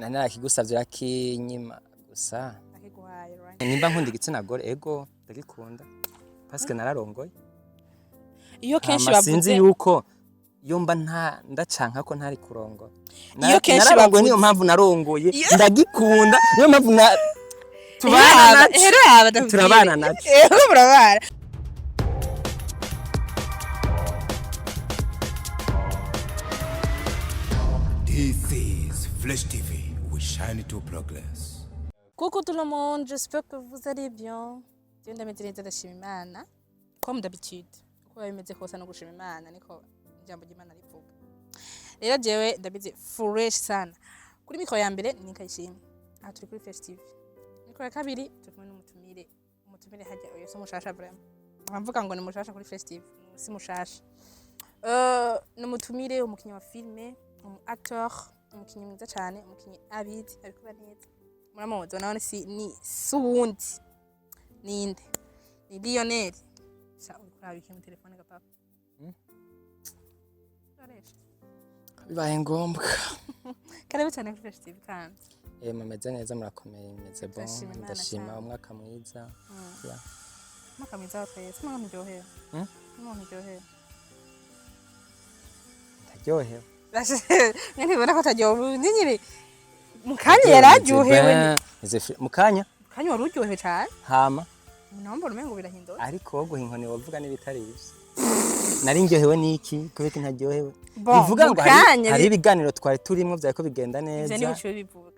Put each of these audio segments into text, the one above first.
Nari narakigusavye urakinyima gusa. Nakiguhaye, right? Nimba nkunda igitsina gore, ego, ndagikunda parce que nararongoye. Iyo kenshi Hama sinzi bavuze yuko iyo mba nta ndacanka ko ntari kurongora. Iyo kenshi Nararongoye, niyo bavuze mpamvu narongoye, ndagikunda, niyo mpamvu na tubana naco. Heraba ndakubwire. Turabana naco. Ego, murabana. This is Flash TV. We shine to progress. Coucou tout le monde, j'espère que vous allez bien. Jewe ndameze neza, ndashima Imana. Comme d'habitude. Uko biba bimeze kose no gushima Imana, niko ijambo ry'Imana rivuga. Rero jewe ndameze fresh sana. Kuri micro ya mbere ni Kayishimwe. Aha turi kuri Fresh TV. Micro ya kabiri turi kumwe n'umutumire. Umutumire hajya oyo si mushasha vraiment. Mvuga ngo ni mushasha kuri Fresh TV, si mushasha. Ni umutumire, umukinyi wa filme, umu acteur, umukinyi mwiza cyane, umukinyi abizi, abikora neza. Muramuzi nawe, si ni si uwundi, ninde? Ni Lionel. Sha, uri kuraba iki mu telefone ga papa? Koresha. Bibaye ngombwa. Karibu cyane kuri Fresh TV kandi. Mumeze neza, murakomeye, meze bon. Ndashima Imana Ndashima. cyane. Umwaka mwiza. Yeah. Umwaka mwiza wa twese. Umuntu uryohewe? Hmm? Umuntu uryohewe? Ndaryohewe. Nyine ntibona ko ataryohewe nyine mu kanya yari aryohewe. Mu kanya? Mu kanya wari uryohewe cyane. Hama Naho mbona umengo birahindutse. Ariko wowe guha inkoni wovuga n'ibitari ivyo. Nari ndyohewe n'iki? Kubera ko ntaryohewe? Bon, Bivuga mu ngo kanya hari ibiganiro twari turimwo vyariko bigenda ivyo neza. niho uciye bivuga.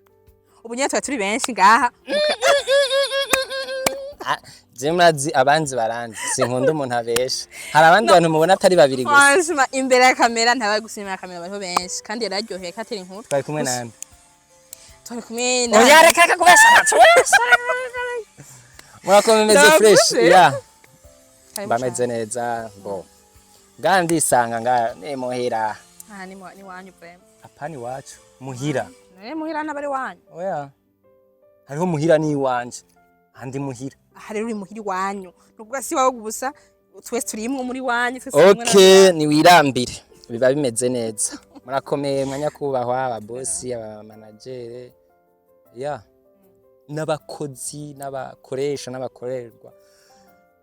Ubu nyine tuba turi benshi ngaha. Ah, je murazi, abanzi baranzi, sinkunda umuntu abesha. Hari abandi bantu mubona atari babiri gusa. Franchement, imbere ya kamera ntabaye gusa, inyuma ya kamera bariho benshi kandi yari aryoheye ko atera inkuru. Twari kumwe nande? Twari kumwe na Oya, reka reka kubesha. Murakomeye, meze Navuze. fresh, yeah. Karibu Bameze cane. neza bo ngaha, ndisanga ngaha ni muhira. Aha ni ni wanyu vraiment. Apana, iwacu muhira. None muhira n'abari wanyu? Oya, hariho muhira n'iwanje, andi muhira. Aha rero uri muhira iwanyu, nukuvuga si wawe gusa, twese turimwo muri wanyu, twese turimwo. Okay, niwirambire, biba bimeze neza. Murakomeye mwanyakubahwa ababosi, abamanagere ya n'abakozi n'abakoresha n'abakorerwa,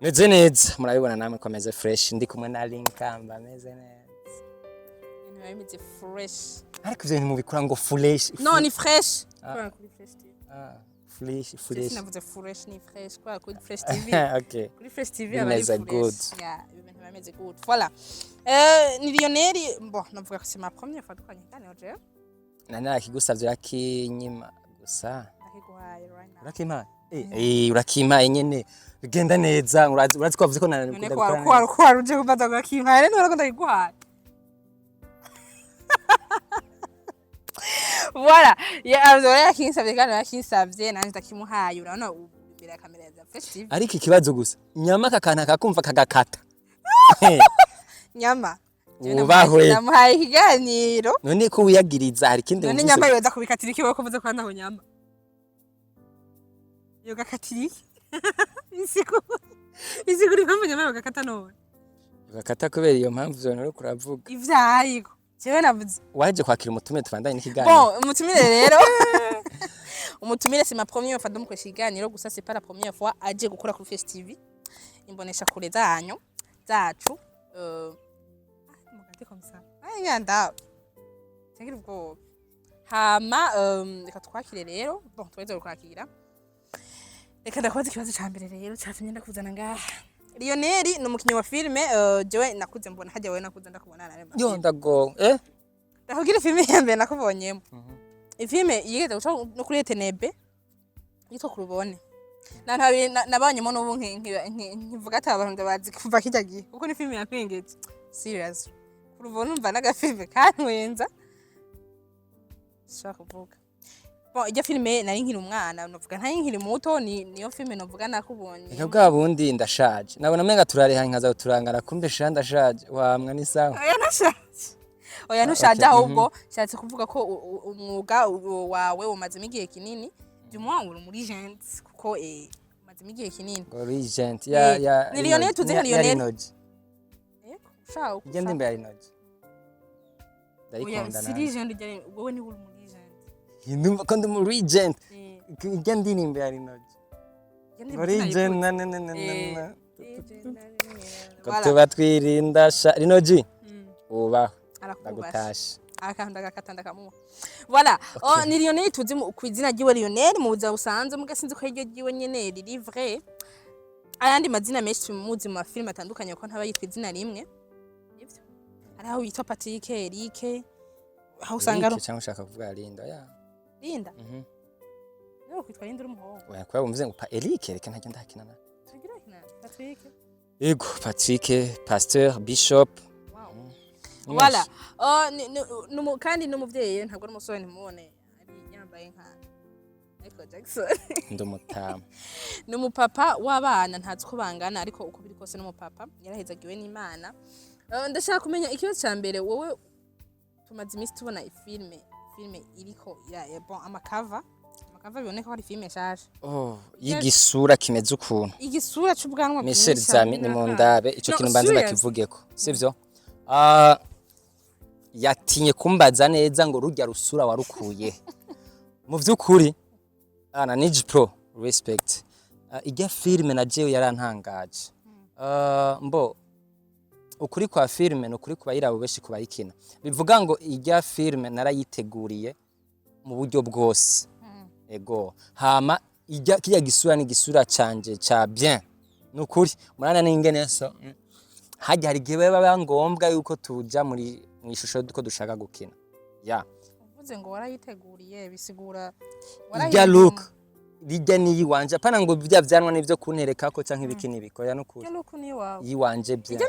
meze neza, murabibona namwe ko meze fresh. Ndi kumwe na Linkamba, meze neza. Ibintu biba bimeze fresh. Ariko ivyo bintu mubikora ngo fresh. No, ni fresh. Ah. Kubera kuri Fresh TV. Ah, fresh. Je Fresh. sinavuze fresh, ni fresh kubera kuri Fresh TV. Okay. Kuri Fresh TV aba ari Bimeze fresh. good. Yeah, ibintu biba bimeze good, voilà. Ni Lionel. Bon, navuga ko c'est ma première fois dukoranye ikiganiro jewe. Nari narakigusavye urakinyima gusa. Nakiguhaye right now. Urakimpaye, urakimpaye nyene, bigenda neza. Urazi ko wavuze ko None ko wari uje gufata ngo akimpaye, rero ko ndabiguhaye. Voilà, ya alors yakinsavye kandi yakinsavye, nanje ndakimuhaye. Urabona ubu imbere ya kamera ya Fresh TV. Ariko ikibazo gusa, nyama aka kantu akakumva kagakata. Nyama. Wubahwe. Namuhaye ikiganiro. None ko wiyagiriza, hari ikindi None wumvise? nyama yoza kubikatira iki? Wowe kuvuze ko naho nyama yogakatira iki? Isigura impamvu nyama yogakata none. Ugakata kubera iyo mpamvu ivyo bintu uriko uravuga. Ivyariko jewe navuze. Waje kwakira umutumire, tubandanye n'ikiganiro. Bon, umutumire rero, umutumire c'est ma première fois ndamukoresha ikiganiro, gusa c'est pas la première fois aje gukora kuri Fresh TV, imbonesha kure zanyu zacu. Ah, mugate comme ça. Ay, nyanda cyagira ubwoba. Hama reka twakire rero. Bon, tuweze kwakira. Reka ndakubaza ikibazo ca mbere rero catumye ndakuzana ngaha. Lionel ni umukinyi wa filme. Jewe nakuze mbona hajya, wewe nakuze ndakubona na Yo, ndago eh. Ndakubwira filime ya mbere nakubonyemo, ifilme yigeze guca no kuri RTNB yitwa Kurubone. Nantu babiri nabonyemo n'ubu nkivuga ati abantu ndabazi kuva kijya gihe, kuko ni filime yampengetse serious. Kurubone, umva n'agafilme kantwenza, sinshobora kuvuga. Bon, iryo filime nari nkiri umwana, novuga ntari nkiri muto, ni niyo filime novuga nakubonye. Reka, bwa bundi ndashaje, nabona umenga turareha nkaza turangana, kumbe sha ndashaje wamwa, ni sawa. Oya, ntashaje, oya, ntushaje. Okay. Ahubwo nshatse kuvuga ko umwuga wawe umazemo igihe kinini, du moins uri muri gente, kuko umazemo igihe kinini. Ngo regent ya ya Ni Lionel, tuzi nka ya Lionel. Rinoji. Yego, ushaka Ijya ndimba ya Rinoji Oya, ndayikunda si nanjye. legend ujya, wowe niwe uri muri legend. Ndumva ko ndi mu legend. Ijya ndirimbo ya Lino G. Ngo legend na na na na na na. Ko Voilà. tuba twirinda sha Lino G. Ubaho. Arakubasha. Ndagutashe. Akantu ndagakata ndakamuha. Voilà. Oh, ni Lionel tuzi ku izina ryiwe Lionel mu buzima busanzwe, muga sinzi ko iryo ryiwe nyene riri vrai. Ayandi mazina menshi tumuzi mu mafilime atandukanye, ko ntaba yitwa izina rimwe. Nivyo, hari aho yitwa Patrick, Eric, aho usanga ari Eric cyangwa ushaka kuvuga Linda ya. Linda. Niwe kwitwa Linda uri umuhungu? Oya, kuba wumvise ngo pa Eric, reka ntajya ndakina na. Tugira kina Patrick. Ego, Patrick, Pasteur, Bishop. Wow. Ni Voilà. benshi. Oh, kandi n'umuvyeyi, ntabwo ari umusore, ntimubone ari yambaye nka Michael Jackson. Ndi umutama. Ni umupapa w'abana, ntazi uko bangana, ariko uko biri kose n'umupapa yarahezagiwe n'Imana. Ndashaka kumenya ikibazo cya mbere. Wowe, tumaze iminsi tubona filime iriko bon, amakava biboneka ko ari filime nshasha. Oh, y'igisura kimeze ukuntu. Igisura c'ubwanwa Michel bwinshi Zami hamwe ni n'akana. mundabe ico No, kintu mbanze serious. ndakivugeko, sivyo? Ah, yatinye kumbaza neza ngo rujya rusura warukuye. Mu vy'ukuri ana Nij Pro respect. Ijya filime na jewe yarantangaje. Mbo ukuri kwa filime ni ukuri kubayirabo benshi kubayikina. Bivuga ngo ijya filime narayiteguriye mu buryo bwose. Ego, hama ijya kirya gisura ni gisura canje ca bien. Nukuri murana n'ingene so hajya hari igihe biba ngombwa yuko tuja muri mu ishusho ko dushaka gukina ya. Uvuze ngo warayiteguriye, bisigura Ijya look rijya niyiwanje, apana ngo bya vyanwa nivyo kunterekako canke ibiki n'ibiki, oya, nukuri. Ijya look ni iwawe? Yiwanje bien.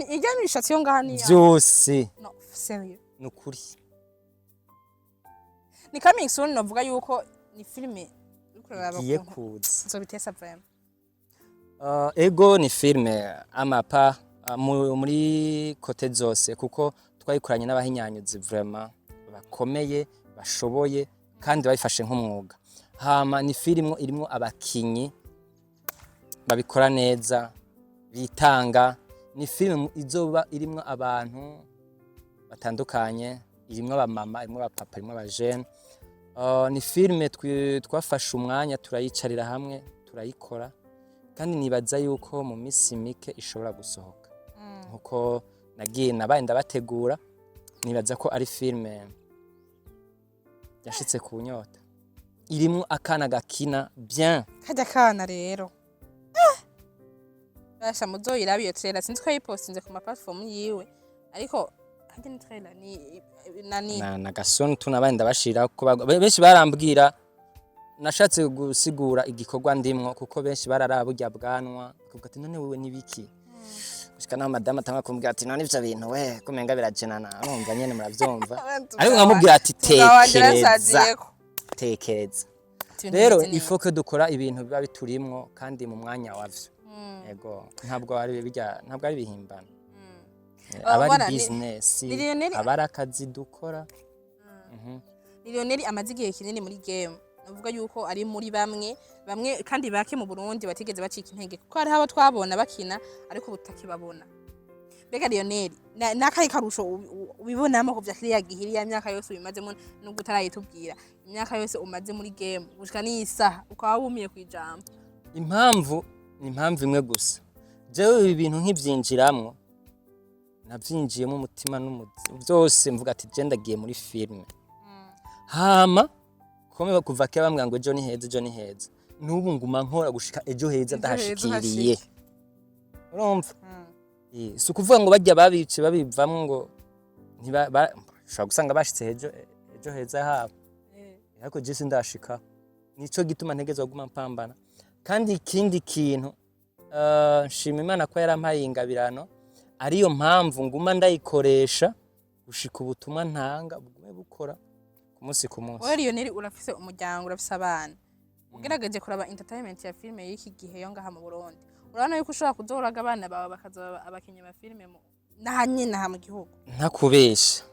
Ijya mishatsi yo ngaha ni iyawe? Vyose. No, serious? Nukuri. Ni coming soon, novuga yuko ni filime uriko uraraba Igiye ukuntu kuza. nzobitesa vraiment. Ego, ni filme amapa muri côté zose, kuko twayikoranye n'abahinyanyuzi vraiment bakomeye, bashoboye kandi babifashe nk'umwuga. Hama ni filime irimwo abakinyi babikora neza, bitanga. Ni filime izoba irimwo abantu batandukanye, irimwo abamama, irimwo abapapa, irimwo abajene. Ni filime twafashe umwanya turayicarira hamwe turayikora, kandi nibaza yuko mu minsi mike ishobora gusohoka nkuko nagiye nabaye ndabategura. Nibaza ko ari filime yashitse ku nyota, irimwo akana gakina bien. Kajya kana rero basha muzoyirabe iyo trailer, sinzi ko yayipostinze ku ma platform yiwe, ariko harya ni trailer ni nani? Na gasoni tunabaye ndabashira ko benshi barambwira. Nashatse gusigura igikorwa ndimwo, kuko benshi bararaba burya bwanwa bakavuga ati: "None wewe nibiki?" Gushika naho madamu atanga kumbwira ati: "None ivyo bintu we kumenga birajenana?" Urumva nyene, muravyumva, ariko nkamubwira ati: "Tekereza, tekereza rero, ifo ko dukora ibintu biba biturimwo kandi mu mwanya wavyo." Ego, ntabwo ari bijya, ntabwo ari ibihimbano. Aba ari Voilà, business, ni Lionel- aba ari akazi dukora. Lionel amaze igihe kinini muri game, navuga yuko ari muri bamwe bamwe kandi bake mu Burundi batigeze bacika intege, kuko hariho abo twabona bakina ariko ubu tutakibabona. Mbega Lionel, n'akahe karusho ubibonamo kuva kiriya gihe, iriya myaka yose ubimazemo, nubwo utarayitubwira, imyaka yose umaze muri game gushika n'iyi saha ukaba wumiye ku ijambo? Impamvu ni impamvu imwe gusa. Jewe ibi bintu nkivyinjiramwo, navyinjiyemo umutima n'umuzi byose, mvuga ati: "Je ndagiye muri filime." Hama kome kuva kera bambwira ngo ejo ni heza, ejo ni heza. N'ubu nguma nkora gushika ejo heza Ejo heza ndahashikiriye. uhashike. Urumva? Si ukuvuga ngo bajya babice babivamwo ngo ushobora gusanga bashitse ejo heza habo, ariko je sindashika. Nico gituma ntegerezwa kuguma mpambana. Kandi ikindi kintu, nshima Imana ko yarampaye ingabirano, ariyo mpamvu nguma ndayikoresha gushika ubutumwa ntanga bugume bukora ku munsi ku munsi. Wowe Lionel, urafise umuryango, urafise abana. Ugerageje kuraba entertainment ya filime y'iki gihe yo ngaha mu Burundi, urabona yuko ushobora kuzoraga abana bawe bakazoba abakinyi ba filime naha nyene aha mu gihugu? Ntakubesha,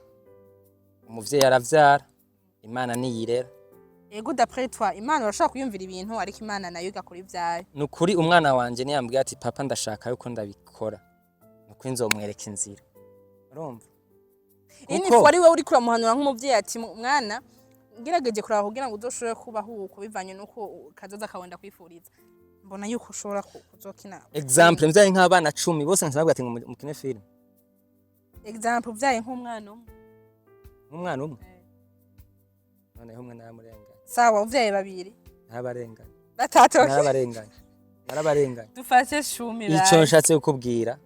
umuvyeyi aravyara, Imana niyirera. Ego, d'après toi, Imana urashobora kuyumvira ibintu, ariko Imana nayo igakora ivyayo. Ni ukuri, umwana wanje niyambwira ati: "Papa, ndashaka yuko ndabikora," ni ukuri nzomwereka inzira, urumva? Ini Kuko- wari wewe uriko uramuhanura nk'umuvyeyi ati: "Mwana Ngerageje kuraba kugira ngo uzoshobore kubaho uko bivanye n'uko kazoza kawe ndakwifuriza, mbona yuko ushobora kuzokina. Exemple, mvyaye nk'abana 10 bose nkaca ati ngo mukine film. Exemple, uvyaye nk'umwana umwe. Nk'umwana umwe, noneho umwe naramurenganye. Sawa, uvyaye babiri. Narabarenganye. Batatu. Narabarenganye, narabarenganye. Dufashe 10. Ico nshatse kukubwira,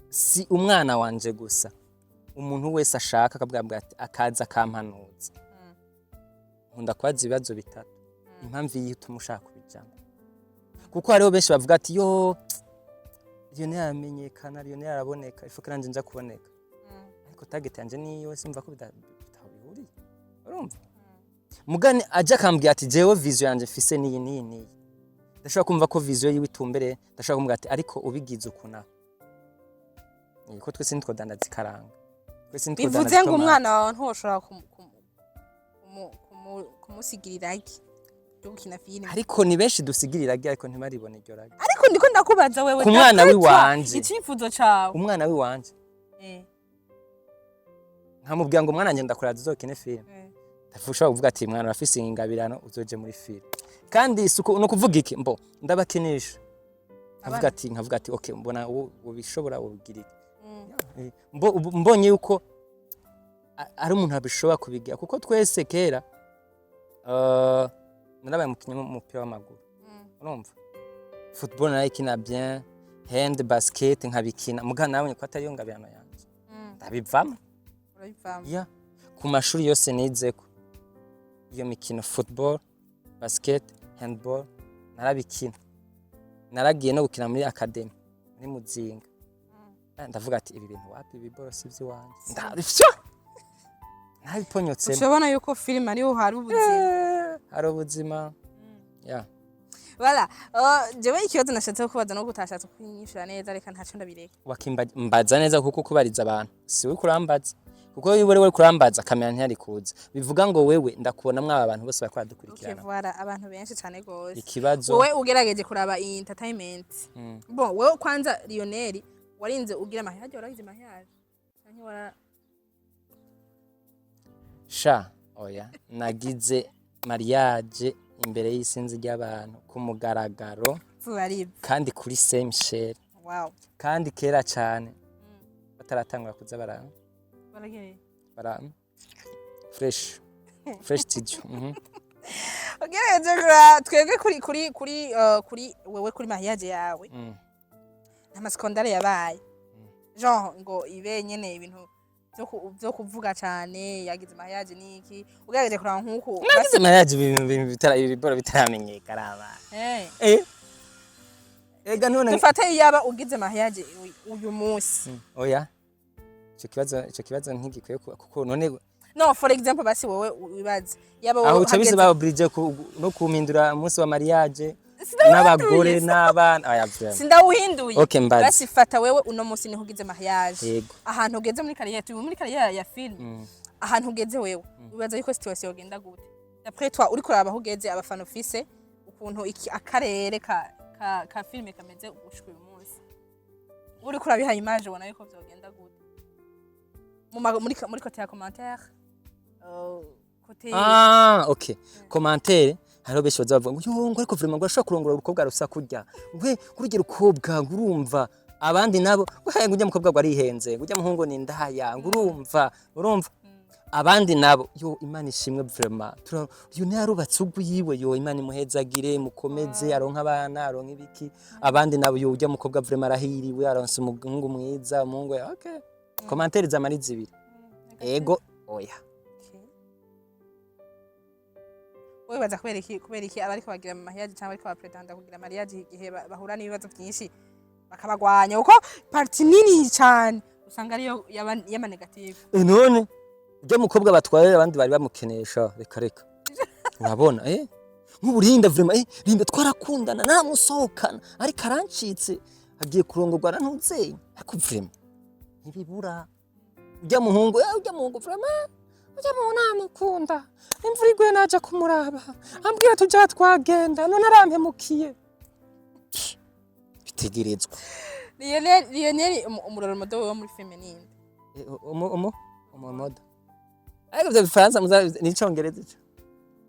si umwana wanje gusa, umuntu wese ashaka akavuga ati akaza akampanuza, nkunda kubaza ibibazo bitatu: impamvu iyo ituma ushaka kubijamo? Kuko hariho benshi bavuga ati: "Yo, Lionel aramenyekana, Lionel araboneka, ifuka nanje nja kuboneka." Ariko target yanje niyo simva ko bitaho bihuriye. Urumva, mugani aje akambwira ati: "Jewe vision yanje mfise niyi niyi niyi." Ndashobora kumva ko vision yiwe itumbereye, ndashobora kumubwira ati: "Ariko ubigize ukuna ko twese ntitwodandaza ikaranga, twese ntitwodandaza Bivuze ngo itomati." umwana wawe ntushobora kumusigira iragi ryo gukina filime? Ariko ni benshi dusigira iragi, ariko ntibaribone iryo ragi. Ariko ndiko ndakubaza wewe. Ku mwana d'après toi, w'iwanje. icyifuzo cawe. Umwana w'iwanje, nkamubwira ngo: "Mwana wanje, ndakora uzokine filime." Ushobora kuvuga ati: "Mwana, urafise ingabirano, uzoje muri filime." Kandi isuku ni ukuvuga iki, mbo ndabakinisha, nkavuga ati: "Okay, mbona ubishobora, ubigira iki." Mbonye yuko ari umuntu abishobora kubigira, kuko twese kera narabaye umukinnyi w'umupira w'amaguru. Urumva, football narayikina bien, hand, basket nkabikina, muga nabonye ko atariyo ngabirano yanje, ndabivamo. Urabivamo. Ya, ku mashuri yose nizeko iyo mikino, football, basket, handball, narabikina. Naragiye no gukina muri academy muri Muzinga. Ndavuga ati: "Ibi bintu wapi, ibi boro si ivy'iwanje." Ndabifyo nabiponyotse. Ushobora yuko filime ariho hari ubuzima. Hari ubuzima, ya. Voilà. Jewe ikibazo nashatse kubaza no kutashatse kunyishura neza, reka ntaco ndabireka. Wakimbaza neza, kuko kubariza abantu si we kurambaza, kuko iyo uri kurambaza kamera ntiyari kuza. Bivuga ngo wewe ndakubona mwaba abantu bose bariko baradukurikirana. Voilà, abantu benshi cane gose. Ikibazo. Wowe ugerageje kuraba iyi entertainment, bon, wewe kwanza Lionel warinze ugira mariage, waragize mariage canke wara Sha, oya, nagize mariage imbere y'isinzi ry'abantu ku mugaragaro. Vuba. Kandi kuri Saint Michel. Kandi kera cane bataratangura kuza bara Baragiye. Bara fresh fresh studio. Ugerageje kuraba twebwe kuri wewe, kuri mariage yawe, nta scandale yabaye, genre ngo ibe nyene ibintu vyo kuvuga cane yagize mariage niki? Ugerageje kuraba nkuko Nagize mariage ibintu bitara ibiboro bitaramenyekana aba. Ega none Dufate iyaba ugize mariage uyu munsi. Oya, ico kibazo ntigikwiye kuko none No, for example, basi wowe wibaze yaba aho wowe uca uhageze- bisaba obligé no kumpindura umunsi wa mariage Sinawuhinduye. n'abagore n'abana, oya, vraiment. Sindawuhinduye. Okay, mbaze. Basi fata wewe uno munsi niho ugize mariage. Yego. Ahantu ugeze muri carrière, turi muri carrière ya film, ahantu ugeze wewe, wibaza yuko situation yogenda gute d'après toi? Uriko uraba aho ugeze, abafana ufise, ukuntu iki akarere ka film kameze gushika uyu munsi, uriko urabiha image, ubona yuko vyogenda gute mu ma- muri côté ya commentaire, côté Ah, okay. Commentaire, hariho benshi baza bavuga ngo: "Yo," ngo: "ariko vraiment," ngo: "urashobora kurongora urukobwa rusa kurya," ngo: "urugero urukobwa," ngo: "urumva." Abandi nabo ngo: "Hey," ngo: "ujya mukobwa ngo arihenze," ngo: "ujya muhungu ni ndaya," ngo: urumva. Abandi nabo: "Yo, Imana ishimwe vraiment, uyu yarubatse ugwiwe, yo, Imana imuhezagire, mukomeze, aronka abana, aronka ibiki." Abandi nabo: "Yo, ujya mukobwa vraiment arahiriwe, aronse umuhungu mwiza, umuhungu." Okay, commentaire zamara zibiri: ego, oya. Wowe baza kubera iki abariko bagira mariage cyangwa bariko bapretenda kugira mariage igihe bahura n'ibibazo byinshi bakabagwanya, kuko partie nini cyane usanga ariyo y'ama négatif? None ujya mukobwa batwaye, abandi bari bamukenesha, reka reka. Urabona, nk'ubu Rinda vraiment, Rinda twarakundana, naramusohokana, ariko arancitse, agiye kurongorwa na ntuzenya. Ariko vraiment ntibibura ujya muhungu vraiment, ujya muhungu namukunda, imvura iguye naja kumuraba, ambwira tuja twagenda, none arampemukiye. Bitegerezwa. Lionel, umuroro modo wo muri film ninde? Umu umu umumodo Ariko ivyo bifaransa ni icongereza ico.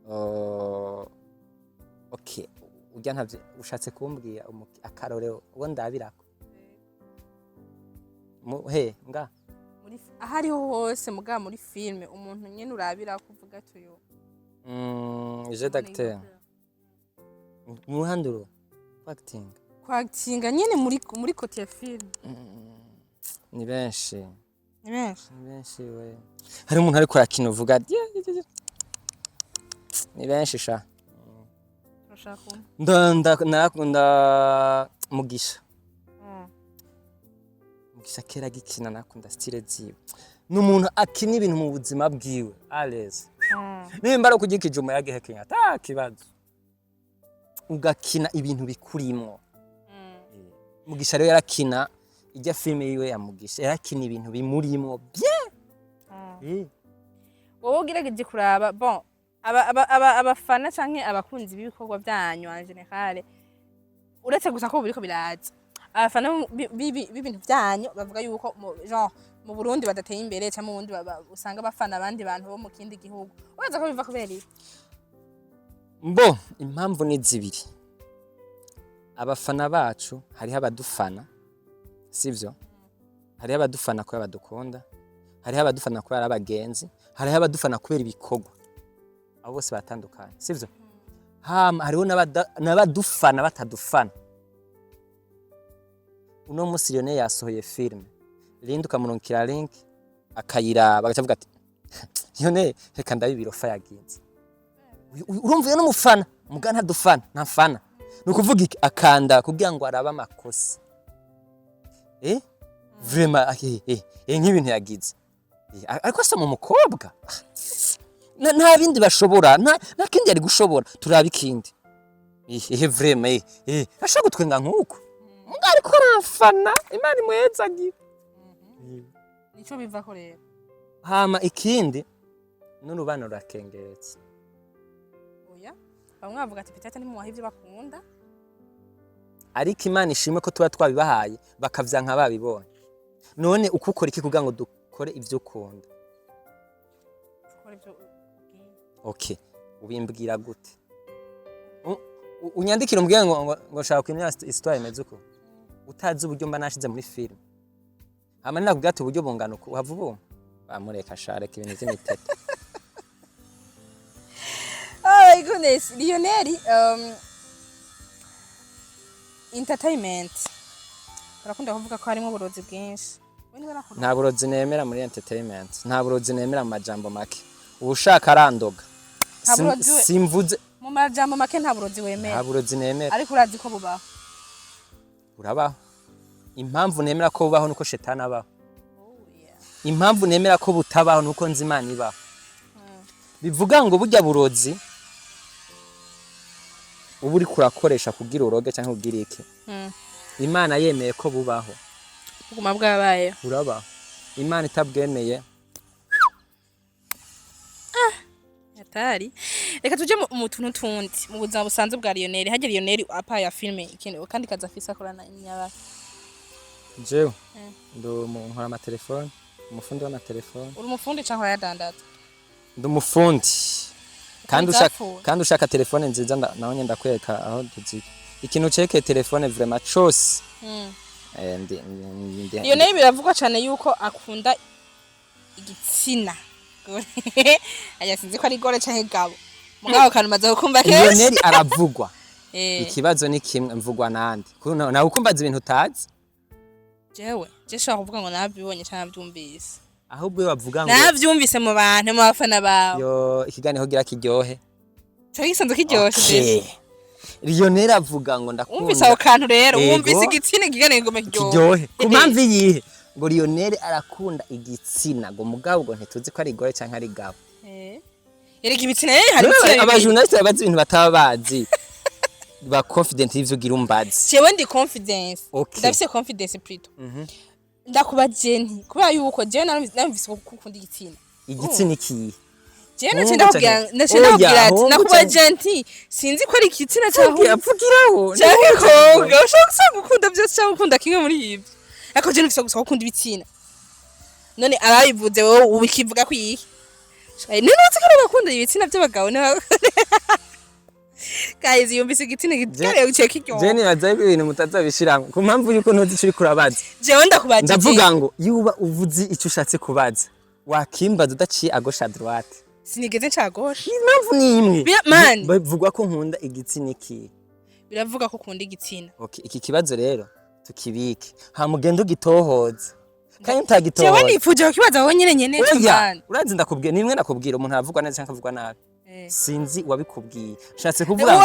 Oh, okay, urya ntavyo ushatse kumbwira, akarorero uwo ndabirako he nga? Muri aho ariho hose, mugabo muri filime, umuntu nyene urabira ko uvuga ati uyu Jeu d'acteur mu ruhande uru acting? Kwakitinga nyene muri côté ya filime. Ni benshi. Ni benshi. Ni benshi we. Hari umuntu ariko arakina uvuga ati, "Yeah, yeah, yeah." Ni benshi sha. Urashaka umwe? Narakunda Mugisha. Mugisha kera agikina nakunda style ziwe, ni umuntu akina ibintu mu buzima bwiwe à l'aise. Nimba ari ukugira ikijumba yagihekenya ata kibazo, ugakina ibintu bikurimwo. Mugisha rero yarakina ijya filime yiwe ya Mugisha, yarakina ibintu bimurimwo bien. Wowe ugerageje kuraba, bon, abafana canke abakunzi b'ibikorwa byanyu en général, uretse gusa ko biriko biraza, abafana b'ibintu byanyu bavuga yuko genre mu Burundi badateye imbere, cyangwa mu Burundi usanga bafana abandi bantu bo mu kindi gihugu. Uraza ko biva kubera iki? Mbo impamvu ni zibiri. Abafana bacu, hariho abadufana, sivyo? Hariho abadufana kubera badukunda, hariho abadufana kubera ari abagenzi, hariho abadufana kubera ibikorwa. Abo bose batandukanye, sivyo? Hama hariho n'abadufana batadufana. Uno musi Lionel yasohoye filime, Linda ukamurungikira link akayiraba, agaca avuga ati: "Lionel, reka ndabe ibirofa yagenze." Urumva uyo n'umufana muga ntadufana, ntafana. Ni ukuvuga iki? Akanda kugira ngo arabe amakosa, vraiment, nk'ibintu yagize. Ariko asoma umukobwa. Nta bindi bashobora, nta kindi yari gushobora, turaba ikindi. Vraiment, ashobora gutwenga nk'uko muga ariko arafana. Imana imuhezagira. Nico bivako rero. Hama ikindi n'urubano rurakengeretse. Oya, bamwe bavuga ati peut-être ntimubaha ivyo bakunda. Ariko Imana ishimwe ko tuba twabibahaye bakavyanka babibonye. None uko ukora iki kugira ngo dukore ivyo ukunda? Gukora ivyo ubwiye. Okay, ubimbwira gute? Unyandikire umbwire ngo nshaka kumenya histoire imeze uko, utazi uburyo mba nashize muri film. Hama ninakubwira ati uburyo bungana uku, uhava ubumva bamureka shareka ibintu vy'imiteto. Oh my goodness, Lionel, entertainment barakunda kuvuga ko harimo uburozi bwinshi. We niba nakunda Nta burozi nemera muri entertainment, nta burozi nemera mu majambo make. Uwushaka arandoga. Nta burozi Simvuze. Mu majambo make, nta burozi wemera? Nta burozi nemera. Ariko urazi ko bubaho? Burabaho. Impamvu nemera ko bubaho nuko shetani abaho. Oh, yeah. Impamvu nemera ko butabaho nuko nzi Imana ibaho. Bivuga ngo burya burozi uba uriko urakoresha kugira uroge canke kugira iki, Imana yemeye ko bubaho, buguma bwabayeho. Burabaho. Imana itabwemeye, Hatari. Reka tuje mu tuntu tundi, mu buzima busanzwe bwa Lionel. Harya Lionel, à part ya filme, ikintu kandi kazi afise akorana nyaba? Jewe ndi nkora amatelefone, umufundi w'amatelefone. Uri umufundi canke urayadandaza? Ndi umufundi kandi ushaka Zapfuye. Kandi ushaka telefone nziza, naho nyene ndakwereka aho tuziga ikintu cerekeye telefone vraiment cose. Ndi Lionel biravugwa cane yuko akunda igitsina gore. Aya, sinzi ko ari gore canke gabo, mugabo kantu maze gukumva kenshi. Lionel aravugwa. Ikibazo ni kimwe: mvugwa nande? Kuno nawe ukumbaza ibintu utazi. Jewe je shobora kuvuga ngo navyibonye canke navyumvise. Ahubwo iyo bavuga ngo Navyumvise mu bantu, mu bafana bawe. Yo, ikiganiro kugira kiryohe. Cari gisanzwe kiryoshe. Okay. Mbese Lionel avuga ngo wumvise ako ndakunda kantu rero? Yego. Wumvise igitsina, ikiganiro kigomba kiryohe. Kiryohe ku mpamvu iyihe? Ngo Lionel arakunda igitsina, ngo mugabo ngo ntituzi ko ari gore canke ari gabo. Erega ibitsina rero, hari ibitsina bibiri. Abajournaliste babaza ibintu bataba bazi, ba confident y'ivyo ugira umbazi. Jewe ndi confidence. Okay. Ndafise confidence plutôt. Ndakubaje nti kubera yuko jewe narumvise ko ukunda igitsina. Igitsina ikihe? Jewe Hungu naciye ndakubwira, naciye Oya, ndakubwira ati hungu nakubaje nti sinzi ko ari igitsina Vugira, cyangwa vugiraho. canke kobwa. Ushobora gusanga ukunda byose cyangwa ukunda kimwe muri ibyo, ariko jewe numvise gusa ko ukunda ibitsina. None ababivuze, wowe ubikivuga ko iyihe? None uzi ko bakunda ibitsina by'abagabo ne? Guys, yumvise igitsina gitare uciye kiryoha. Je nibaza yuko ibintu mutazabishiramo ku mpamvu yuko ntuzi ico uriko urabaza. Jewe ndakubajije. Ndavuga ngo yuba uvuze icyo ushatse kubaza, wakimbaza udaciye à gauche à droite. Sinigeze nca gauche. Impamvu ni imwe. Man. Bivugwa ko nkunda igitsina iki? Biravuga ko ukunda igitsina. Okay, iki kibazo rero tukibike, hama ugende ugitohoza, kandi Jewe utagitohoza. nifuje kukibaza wowe nyene nyene. Oya. Man. Urazi, ndakubwira, ni imwe nakubwira: umuntu aravugwa neza cyangwa akavugwa nabi. Sinzi uwabikubwiye, nshatse kuvuga ngo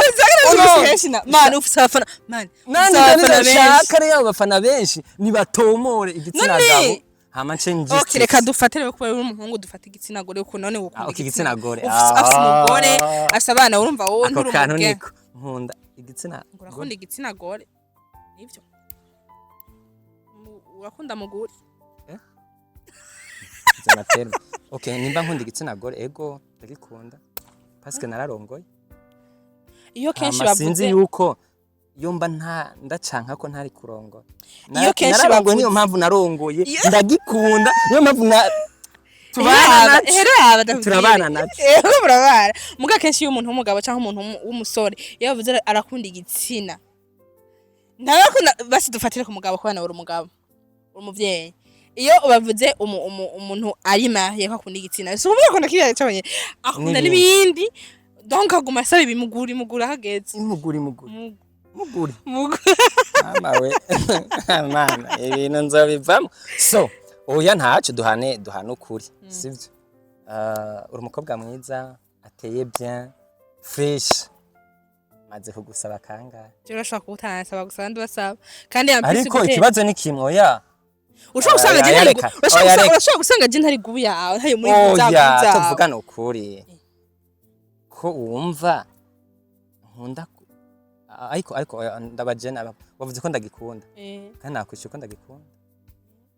Oh, no. Man, ufise abafana, man. Nani? Ufise abafana benshi. Nshaka rero abo bafana benshi nibatomore igitsina gabo, hama nce Okay, reka dufate rero, kuba uri umuhungu, dufate igitsina gore, ukuntu none wokunda. Ah, okay, igitsina gore. Afise umugore, Ah. afise abana, urumva wowe Ako nturi kantu umugore. niko nkunda igitsina. Urakunda igitsina gore, nivyo? Urakunda mugore? Z'amaterme. Okay, nimba nkunda igitsina gore, ego, ndagikunda parce que nararongoye. Iyo kenshi Hama sinzi bavuze yuko iyo mba nta ndacanka ko ntari kurongora. Iyo kenshi Nararongoye, niyo bavuze mpamvu narongoye ndagikunda, niyo mpamvu na tubana naco. Heraba ndakubwire. Turabana naco. Ego, murabana. Muga kenshi iyo umuntu w'umugabo cyangwa umuntu w'umusore iyo bavuze arakunda igitsina, ntabakunda. Basi dufatire ku mugabo, kubana uri umugabo, uri umuvyeyi. Iyo bavuze umuntu ari marié ko akunda igitsina, si ukuvuga akunda kiriya cyonyine, akunda N'ibindi. n'ibindi. Donc aguma asaba ibimugura, imugura hageze. Imuguri, imuguri, muguri. Mama we, mana, ibintu nzobivamo. So oya, ntaco, duhane, duhane ukuri, sivyo? Uri umukobwa mwiza, ateye bien, fresh. Maze kugusaba kangahe? Jewe urashobora kuba utansaba gusa, abandi basaba kandi yampise. Ariko ikibazo ni kimwe, oya. Ushobora gusanga Oya, je ntari reka. urashobora Oya, reka. Urashobora gusanga je ntari gubu yawe, ntari muri Oya. zawe. Tuvugane ukuri ko wumva nkunda ariko oya, ndabaje wavuze ko ndagikunda. Kandi nakwishyuye ko ndagikunda,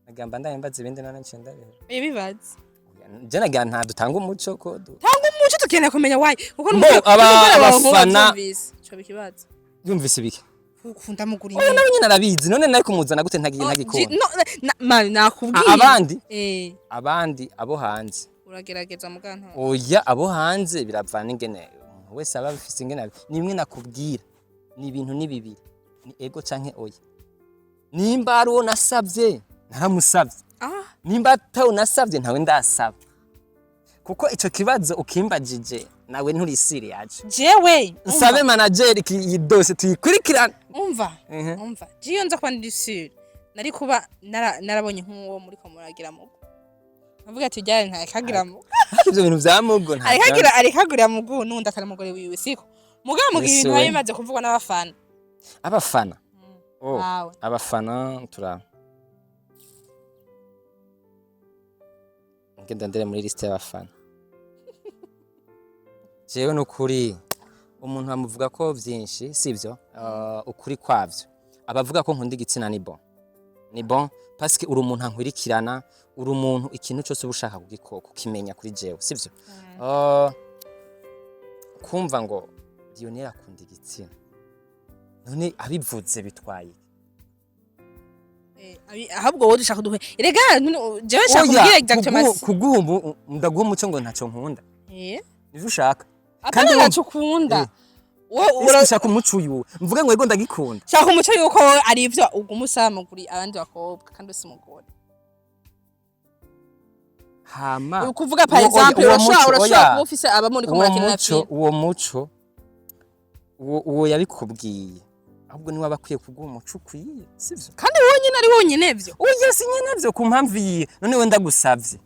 nagamba ndahimbaza ibindi none nciye ndabiheba. Ibibazo. Oya, je nagira nta dutanga umuco ko Tanga umuco, tukeneye kumenya why, kuko Mbo, abafana- cyo ikibazo. Yumvise ibiki? Ukunda muguri. Oya, nawe nyine arabizi. None nari kumuzana gute ntagikunda? No man, nakubwiye. Abandi? Eh. Abandi abo hanze. Uragerageza muganto. Oya, abo hanze biravana ingene umuntu wese aba abifise, ingene nimwe nakubwira, ni ibintu ni bibiri, ni ego canke oya. Nimba ari uwo nasavye, naramusavye. Nimba atawe nasavye, ntawe ndasaba, kuko ico kibazo ukimbajije nawe nturi serious. Jewe Nsabe manager iyi dosiye tuyikurikirane. Umva. Umva, jiyo nza kuba ndi sûre, nari kuba narabonye nk'uwo muri ko muragira mugo, avuga ati byari nta mugo. Ariko ivyo bintu vya mugo nta Ariko agira mugo n'undi atari umugore wiwe, siko mugabo mugihe Yesu ibintu we. biba bimaze kuvugwa n'abafana. Abafana, oh. Bawe. Abafana tura ngenda ndere muri liste y'abafana. Jewe nukuri umuntu amuvuga ko vyinshi, sivyo? Ukuri kwavyo, abavuga ko nkunda igitsina ni bon, ni bon, parce que uri umuntu ankwirikirana, uri umuntu ikintu cyose uba ushaka kukimenya kuri jewe, sivyo? Kumva ngo Lionel akunda igitsina, none abivuze bitwaye iki? Ahubwo wowe dushaka duhe, erega jewe nshaka Oya, kumbwira exactement. Kuguha ndaguha umuco ngo ntacyo nkunda. Nivyo ushaka? Apana, Kandi ntacyo ukunda. Wowe Ese ushaka umuco uyu mvuge ngo ego ndagikunda? Shaka umuco yuko wowe ari ivyo uguma usaba kuri abandi bakobwa kandi usi umugore. Hama Ukuvuga par Uwo- exemple, uwo urashobora muco, urashobora oya. kuba ufise abamuri ko Uwo murakina muco, film. uwo muco, uwo yabikubwiye ahubwo niwe aba akwiye kuguha umuco ukwiye, sivyo? Kandi wowe nyine ari wonyine vyo. Oya, si nyene vyo, ku mpamvu yiye none we ndagusavye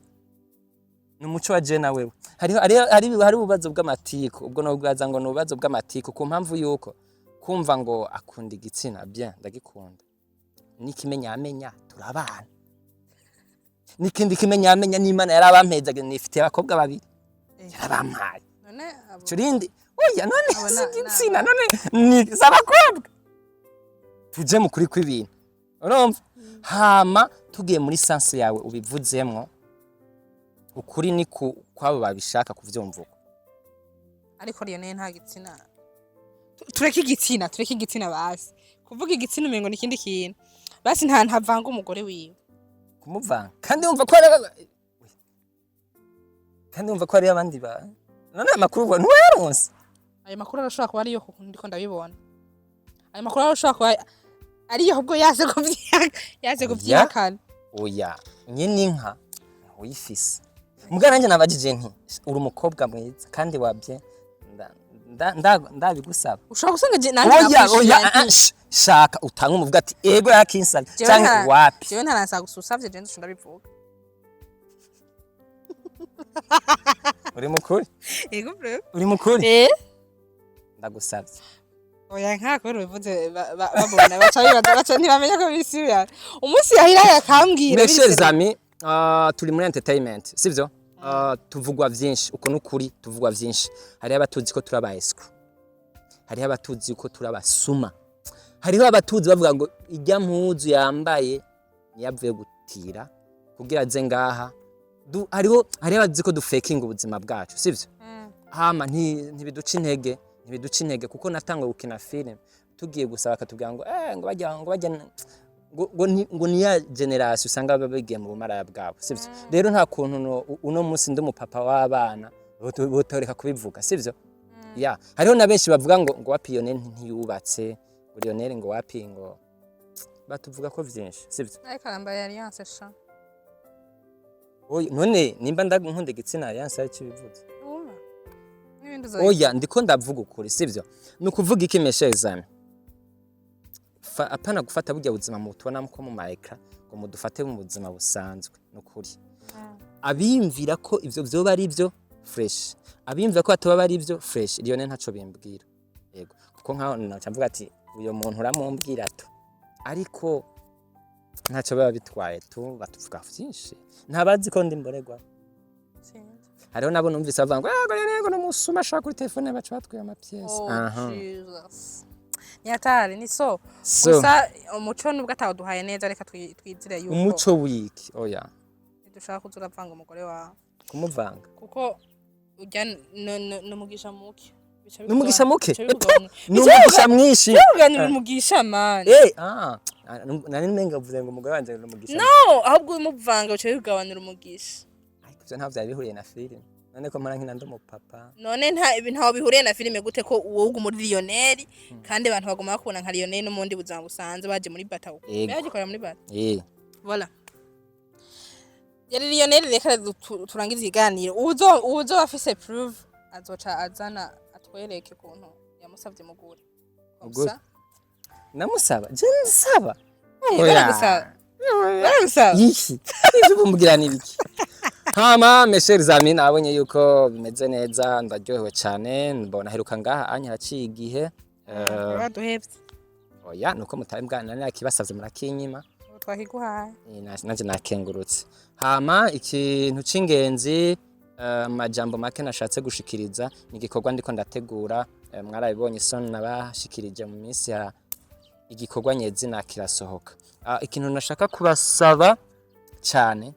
ni umuco wa je na wewe. Hariho hari ububazo bw'amatiku, ubwo nobwaza ngo ni ububazo bw'amatiku, ku mpamvu yuko kumva ngo akunda igitsina, bien, ndagikunda, n'ikimenyamenya turabana, n'ikindi kimenyamenya n'Imana yarabampezaga, nifitiye abakobwa babiri yarabampaye. None abo Turindi, oya, none Abo si igitsina, none ni z'abakobwa. Tuje mu kuri kw'ibintu, urumva? Hama tugiye muri sens yawe ubivuzemwo, ukuri ni ku kwabo babishaka kuvyumva uko. Ariko Lionel nta gitsina. Tureke igitsina, tureke igitsina basi. Kuvuga igitsina umengo ni ikindi kintu. Basi ntavanga umugore wiwe. Kumuvanga kandi wumva ko Kandi wumva ko hariyo abandi ba none aya makuru ubwo ntiwayaronse? Ayo makuru arashobora kuba ariyo, kuko ndiko ndabibona. Ayo makuru arashobora kuba ariyo, ahubwo yaze Oya. kuvyihakana. Oya, nyene inka uyifise. Mbwa nanjye nabajije nti: "Uri umukobwa mwiza kandi wabye ndabigusaba." Ushobora gusanga nanjye Oya. nakwishuye Oya. nti, Shaka utange umuvuga ati: "Ego, yakinsabye." Jewe Canke wapi. Jewe ntaransaba gusa usavye, je nzoca ndabivuga. Uri mukuri? Ego bro. Uri mukuri? Eh. Ndagusabye. Oya, nka kubera ubivuze babona baca bibaza, baca ntibamenya ko bisubira umunsi yahira yakambwira. Mes chers amis, turi muri entertainment, sivyo? Tuvugwa vyinshi, uko nukuri, tuvugwa vyinshi. Hariho abatuzi ko turi aba escroc, hariho abatuzi ko turi abasuma, hariho abatuzi bavuga ngo ijya mpuzu yambaye niyo avuye gutira kugira aze ngaha. Hariho abazi ko dufekinga ubuzima bwacu, sivyo? Hama ntibiduca intege, ntibiduca intege, kuko natangwe gukina film tugiye gusaba bakatubwira ngo ngo bajya ngo ni ya generation usanga baba bigiye mu bumaraya bwabo, sivyo? Rero nta kuntu uno munsi ndi umupapa w'abana botoreka kubivuga, sivyo? Ya, hariho na benshi bavuga ngo wapi, Lionel ntiyubatse, ngo Lionel ngo wapi, ngo batuvuga ko vyinshi, sivyo? Ariko arambaye alliance sha. Oya, none nimba ndankunda igitsina, alliance ari bivuze? Wumva n'ibindi uzoyiga. Oya, ndiko ndavuga ukuri, sivyo? Ni ukuvuga iki, mes chers amis? Apana gufata burya buzima mutubona ko mu ma écran, ngo mudufate mu buzima busanzwe. Ni ukuri, abiyumvira ko ivyo vyoba ari byo, fresh. Abiyumvira ko batoba ari byo, fresh. Lionel ntaco bimbwira, yego, kuko nkaho naca mvuga ati: "Uyo muntu uramumbwira tu", ariko ntacyo biba bitwaye tu. Batuvuga vyinshi, ntabazi ko ndi mboregwa. Sinzi. Hariho nabo numvise bavuga ngo yego yego, n'umusuma ashaka kuri telefone, baca batwiba ama pièces. Oh. Aha. Jesus, ni hatari, ni so. So Gusa umuco nubwo atawuduhaye neza, reka twizire yuko Umuco wiki? Oya. Ntidushaka kuza uravanga umugore wawe. Kumuvanga? Kuko urya n'umugisha muke. Bica N'umugisha muke? bica bikugabanura. Ni umugisha mwinshi. Bikugabanura umugisha, man. Ah, nari nenga uvuze ngo umugore wanje ni umugisha. No, ahubwo umuvanga bica bikugabanura umugisha. Ariko ivyo ntabwo vyari bihuriye na filime. None ko mpora nkina ndi umupapa? None nta ibi ntaho bihuriye na filime gute, ko wowe uguma uri Lionel, kandi abantu baguma bakubona nka Lionel no mu bundi buzima busanzwe, baje muri bata? Yego. Bagikorera muri bata. Voilà. Yari Lionel. Reka turangize ikiganiro. Uwuzo afise proof azoca azana atwereke ukuntu yamusavye mugure. Mugure? Namusaba? Je nsaba? Baragusaba. Baragusaba. Iki ivyo bumbwira ni biki? Hama mes chers amis, nabonye yuko bimeze neza, ndaryohewe cyane. Mbona heruka ngaha anya haciye igihe. Baduhevye. Oya, nuko mutari bwana nakibasavye murakinyima. Ubu twakiguhaye. Nanje nakengurutse. Hama ikintu c'ingenzi, amajambo make nashatse gushikiriza, ni igikorwa ndiko ndategura. Mwarabibonye isoni nabashikirije mu minsi ya igikorwa nyezina kirasohoka. Ikintu nashaka kubasaba cyane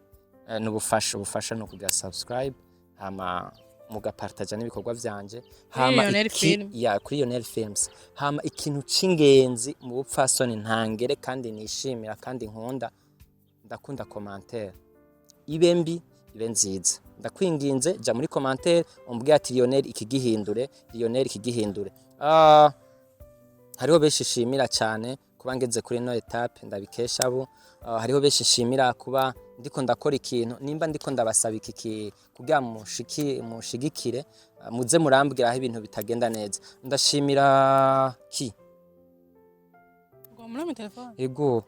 ni ubufasha. Ubufasha ni ukugira subscribe, hama mugapartaja n'ibikorwa vyanje, hama Lionel Film. Ya, kuri Lionel Films. Hama ikintu c'ingenzi mu bupfasoni ntangere kandi nishimira kandi nkunda, ndakunda commentaire, ibe mbi ibe nziza. Ndakwinginze, ja muri commentaire umbwire ati: "Lionel, iki gihindure, Lionel, iki gihindure." Hariho benshi shimira cyane kuba ngeze kuri ino étape, ndabikesha abo. Hariho benshi shimira kuba ndiko ndakora ikintu. Nimba ndiko ndabasaba iki kugira mushigikire, muze murambwira aho ibintu bitagenda neza. Ndashimira ki? Ngo muri telefone. Ego,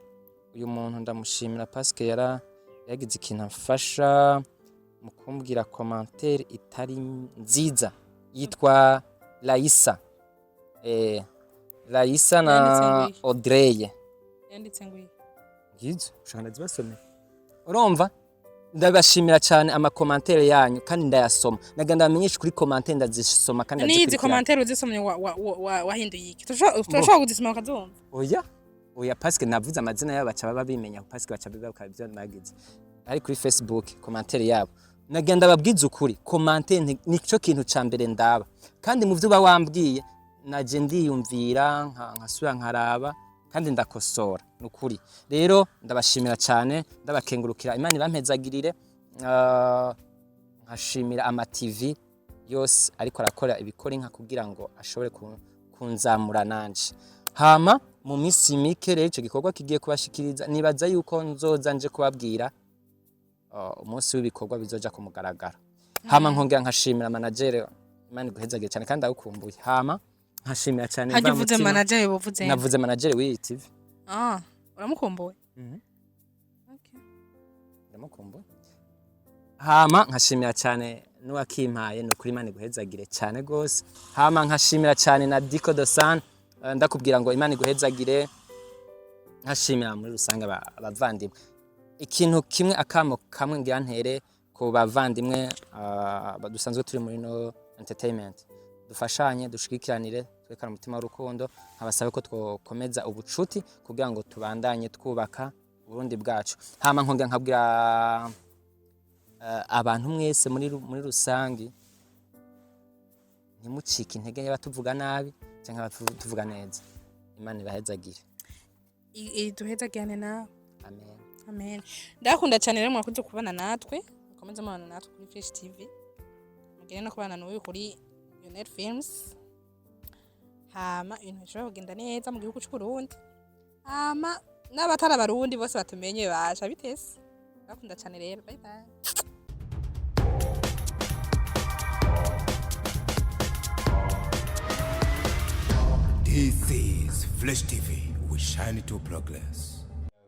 uyu muntu ndamushimira parce que yara yagize ikintu amfasha mu kumbwira commentaire itari nziza. Yitwa Laisa, Laisa na Yanditse ngo iki? Audrey. Yanditse ngo iki? Ngizo ushaka ndazibasomera. Urumva, ndabashimira cyane ama commentaires yanyu, kandi ndayasoma. Naga ndamenyesha kuri commentaire ndazisoma kandi N'izi ndazikurikirana. commentaire uzisomye wahinduye iki? Turashobora kuzisoma ukazumva? Oya oya, parce que navuze amazina yabo baca baba bimenya, parce que baca bibuka ibyo nagize ari kuri Facebook commentaire yabo. Nagenda babwiza ukuri, commentaire nico kintu ca mbere ndaba, kandi mu byo uba wambwiye naje ndiyumvira nkasubira nkaraba kandi ndakosora. Nukuri rero ndabashimira cyane, ndabakengurukira. Imana ibampezagirire. Nkashimira ama TV yose ariko arakora ibikora inka kugira ngo ashobore kunzamura nanje. Hama mu minsi mike rero ico gikorwa kigiye kubashikiriza. Nibaza yuko nzoza nje kubabwira umunsi w'ibikorwa bizoja ku mugaragaro. Hama nkongera nkashimira manager, Imana iguhezagire cyane kandi ndagukumbuye. Hama nkashimira cyane Hajya uvuze mvamutima. Manager buvuze? Navuze manager w'iyi TV. Ah, uramukumbuye? Okay. Ndamukumbuye. Hama nkashimira cyane n'uwakimpaye, ni ukuri Imana iguhezagire cyane gose. Hama nkashimira cyane na Dico Dosan, ndakubwira ngo Imana iguhezagire. Nkashimira muri rusange abavandimwe. Ikintu kimwe, akamo kamwe ngira ntere ku bavandimwe dusanzwe turi muri no entertainment: dufashanye, dushigikiranire, twerekane umutima w'urukundo. Nkabasabe ko twokomeza ubucuti kugira ngo tubandanye twubaka Burundi bwacu. Hama nkongera nkabwira abantu mwese muri rusangi, ntimucike intege yaba tuvuga nabi cyangwa tuvuga neza. Imana ibahezagire. Duhezagirane nawe. Amen. Amen. Ndakunda cyane rero, mwakunze kubana natwe, mukomeze mubana natwe kuri Fresh TV, mugende no kubana n'uyu kuri Lionel Films. Hama ibintu bishobora kugenda neza mu gihugu cy'u Burundi, hama n'abatari abarundi bose batumenye basha bitese. Ndakunda cyane rero, bye bye. This is Flash TV. We shine to progress.